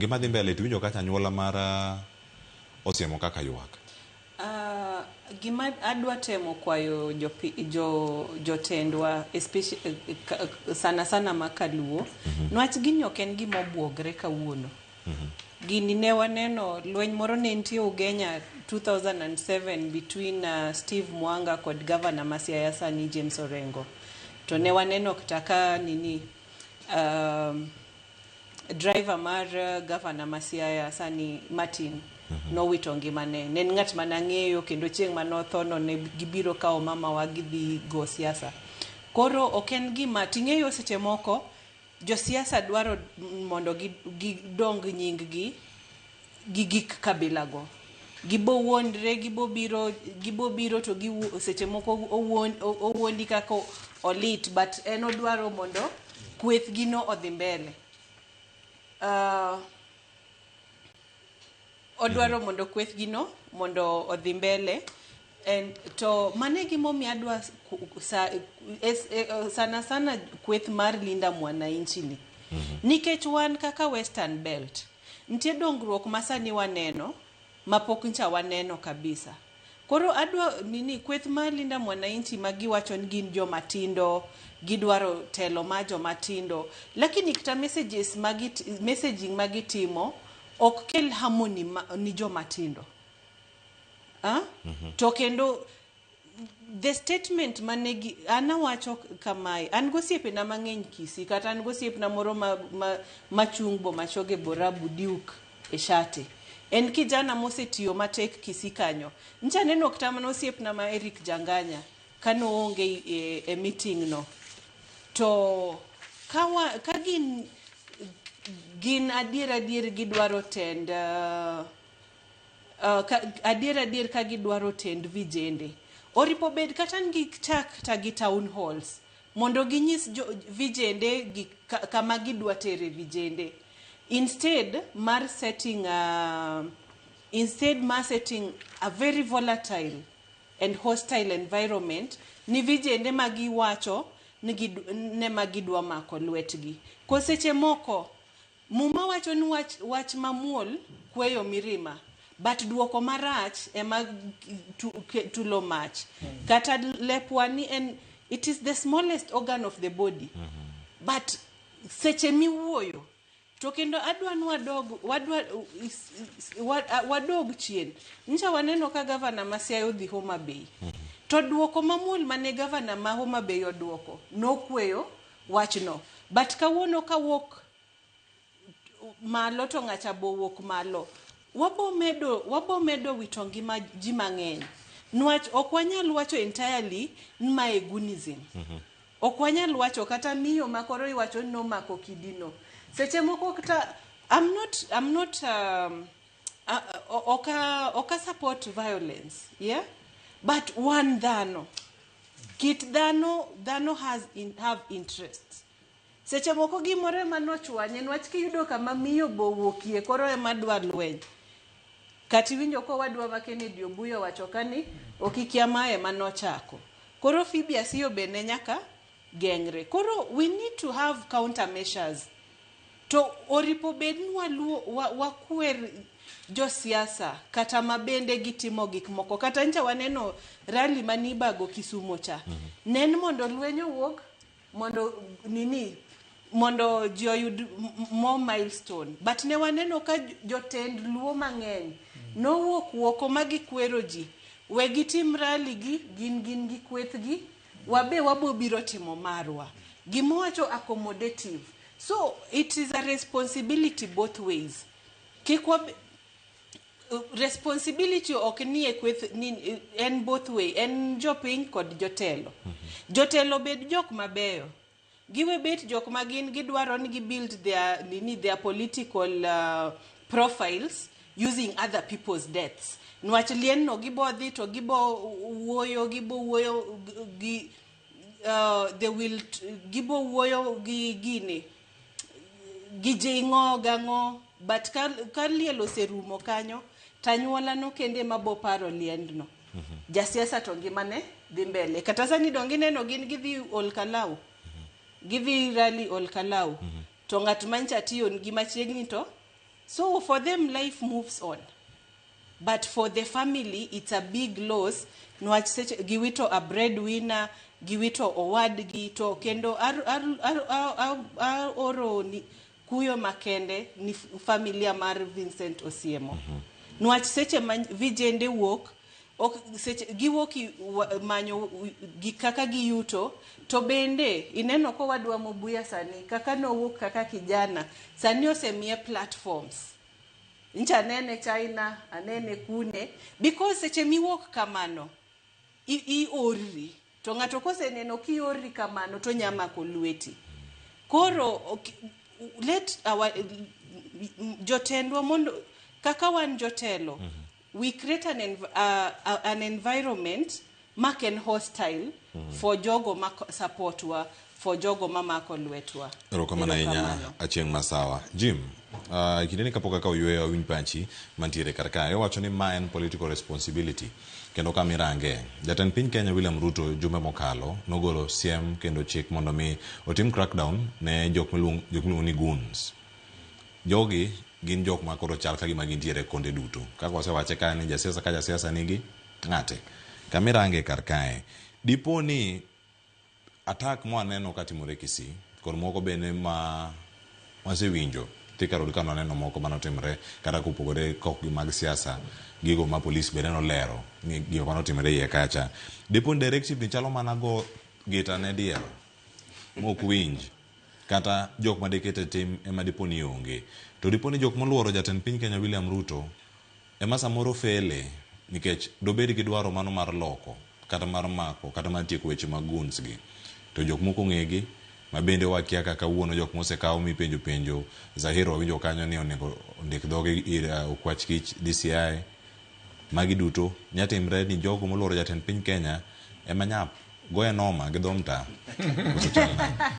Gima dhi mbele to iwinjo kacha anyuola mar Osiemo kaka ywak. Gima adwa temo kwayo jo jotendwa, especially sana sana ma kaluo, nwach gini ok en gima obuogre kawuono. Gini ne waneno lweny moro ne nitie Ugenya 2007 between Steve Mwanga kod governor ma Siaya sani, James Orengo. To ne waneno kata ka nini, driver mar governor ma Siaya sani, Martin, nowito ngimane. Ne en ng'at mane ang'eyo, kendo chieng' mane otho no ne gibiro kawo mamawa gidhi go siasa. Koro ok en gima ting'eyo. Seche moko josiasa dwaro mondo gidong nying gi gi gik kabila go. Gibo wuondre, gibo biro to giwu, seche moko owuondi kaka olit, but en odwaro mondo kweth gi no odhi mbele. Odwaro mondo kweth gi no mondo odhi mbele. And to mano e gimomiyo adwa sana sana kweth mar Linda Mwananchi ni. Nikech wan kaka Western Belt, nitie dongruok ma sani waneno mapok ncha waneno kabisa. Koro adwa nini kweth mar Linda Mwananchi ma giwacho ni gin joma tindo, gidwaro telo mar joma tindo. Lakini kata messages messaging magitimo ok kel harmony ni joma tindo. Ah? To kendo the statement mane an awacho kamae, an gosiepena mang'eny Kisii, kata an gosiepna moro ma chung Bomachoge Borabu, Duke Eshate. En kijana mosetiyo matek Kisii kanyo. Ncha aneno kata mana osiepna ma Eric Janganya kanoonge e meeting no. To ka gin adier adier gidwaro tend adier adier ka gidwaro tend vijende, oripo bed kata ni gichak ta gi town halls mondo ginyis jo vijende gi kama gidwa tere vijende, instead mar setting a very volatile and hostile environment ni vijende ma giwacho ni ne ma gidwa mako lwetgi. Ko seche moko Muma wacho ni wach mamuol kweyo mirima, but duoko marach ema tulo mach. Kata lepwa ni en, it is the smallest organ of the body, but seche miwuoyo to kendo adwa ni wadog chien. Ncha waneno ka gavana ma Siaya odhi Homa Bay, to duoko mamuol mane gavana ma Homa Bay oduoko nokweyo wachno. But kawuono kawuok malo to ng'acha bowuok malo, wabo medo wito ngima ji mang'eny, nwach ok wanyal wacho entirely ni mae gunism. Ok wanyal wacho kata miyo ma koro iwacho ni nomako kidino. Seche moko kata I'm not oka support violence, yeah, but wan dhano, kit dhano, dhano have interests. Seche moko gimoro ema nochwanye, nwach kiyudo kama miyo bowuokie koro ema dwa lweny. Kata iwinjo kowadwa ma Kennedy Obuyo wacho kani okikia mae ema nochako. Koro Phoebe Asiyo be ne nyaka geng're. Koro we need to have countermeasures. To oripo bed ni waluo wakwer josiasa kata ma bende gitimo gik moko. Kata ncha waneno rally manibago Kisumo cha. Ne en mondo lweny owuog, mondo nini, mondo ji oyud more milestone. But ne waneno ka jotend Luo mang'eny nowuok oko ma gikwero ji. We gitim rally gi, gin gi kwethgi, wabe wabo biro timo marwa. Gimowacho accommodative. So it is a responsibility both ways. Kik responsibility ok ni e kweth ni en both way, en jopiny kod jotelo. Jotelo bed jok mabeyo. Giwe bet jok ma gin gidwaro ni gi build their nini, their political profiles using other people's deaths. Nwach lien no gibo dhi to gibo wuoyo gi they will gibo wuoyo gi gini gi jing'o gang'o, but ka liel oserumo kanyo, tanyuola no kende ema bo paro liendno. Jasiasa to ngimane dhi mbele. Kata sani dong ineno gin gidhi Olkalau, gidhi rally Olkalau, to ng'at mancha tiyo gi machiegni to So for them life moves on. But for the family it's a big loss niwach seche giwito a breadwinner, giwito owadgi to kendo aoro ni kuyo makende ni familia mar Vincent Osiemo. Niwach seche ma vijende wuok ok seche giwuok manyo gi kaka giyuto to bende ineno kowadwa Mobuya sani kaka nowuok kaka kijana sani osemiye platforms. Ncha anene China, anene kune because seche miwuok kamano iorri to ng'ato koseneno kiorri kamano to nya mako lweti. Koro let our jotendwa mondo kaka wan jotelo we create an environment mak en hostile for jogo ma support wa, for jogo mamako lwetwa. Erokamano ahinya Achieng' Masawa. Jim, kindeni kapok akawo yueyo awinj pachi mantiere kar kae. Iwacho ni ma en political responsibility kendo kama irange. Jatend piny Kenya William Ruto jumbe mokalo nogolo siem kendo chik mondo mi otim crackdown ne jok miluongo ni goons. Jogi gin jok ma koro chal ka gima gintiere konde duto. Kaka wasewache kae ni jasiasa ka jasiasa nigi ng'ate. Kama irange kar kae. Dipo ni attack mwaneno katimore Kisii kod moko bende ma wasewinjo Thika Road ka nwaneno moko manotimre kata kopogore kok gi mag siasa gigo ma polis bende nolero ni gima manotimre iye kacha. Dipo ni directive ni chalo mana go gita ne diel mok winj kata jok madikete tim ema dipo ni onge. To dipo ni jok moluoro jatend piny Kenya William Ruto ema samoro fele nikech dobed gi dwaro mano mar loko kata mar mako kata mar tieko weche mag goons gi. To jok moko ong'egi ma bende wakia kaka kawuono jok mosekaw mipenjo penjo Zahir wawinjo kanyo ni onego ondik dhoge ir Okwach Kich DCI. Magi duto nyatimre ni jogo moluoro jatend piny Kenya ema nyap goye noma gi dho mtaa. Koso chal nade?